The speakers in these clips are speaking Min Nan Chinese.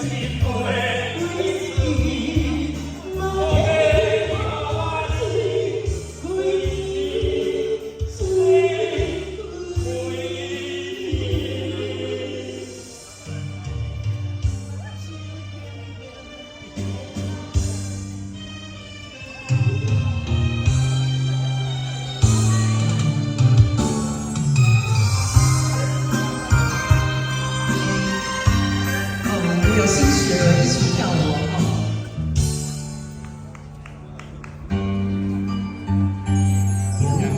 一杯威士忌，无提予我醉，规醉规。哦，我們有新學了，一起跳舞哦。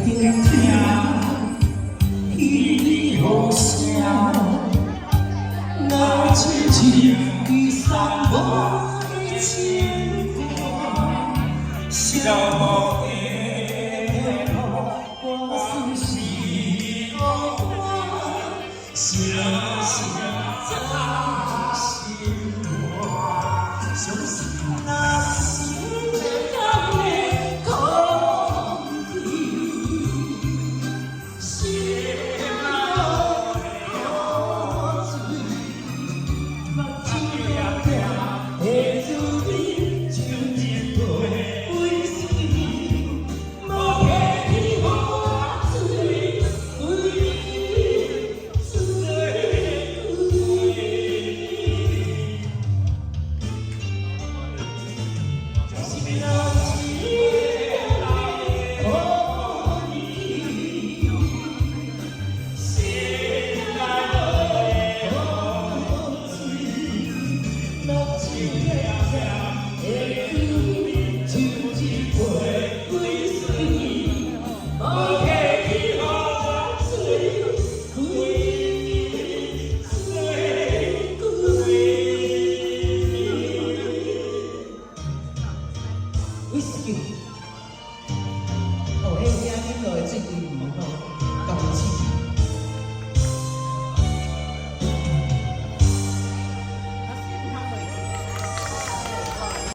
聽聽彼雨聲，若親像伊送我的情歌，寂寞的路，我算是孤單，聲聲在心肝，相信那心間的空氣。心內的雨水，目睭點點的滋味，像一杯威士忌，無客氣予我醉，醉醉醉。心內的空氣，心內的雨水，目睭點點的滋味，像一杯威士忌，無客氣予我醉，規醉規。威士忌。哦，彼聲音落會醉規暝吼。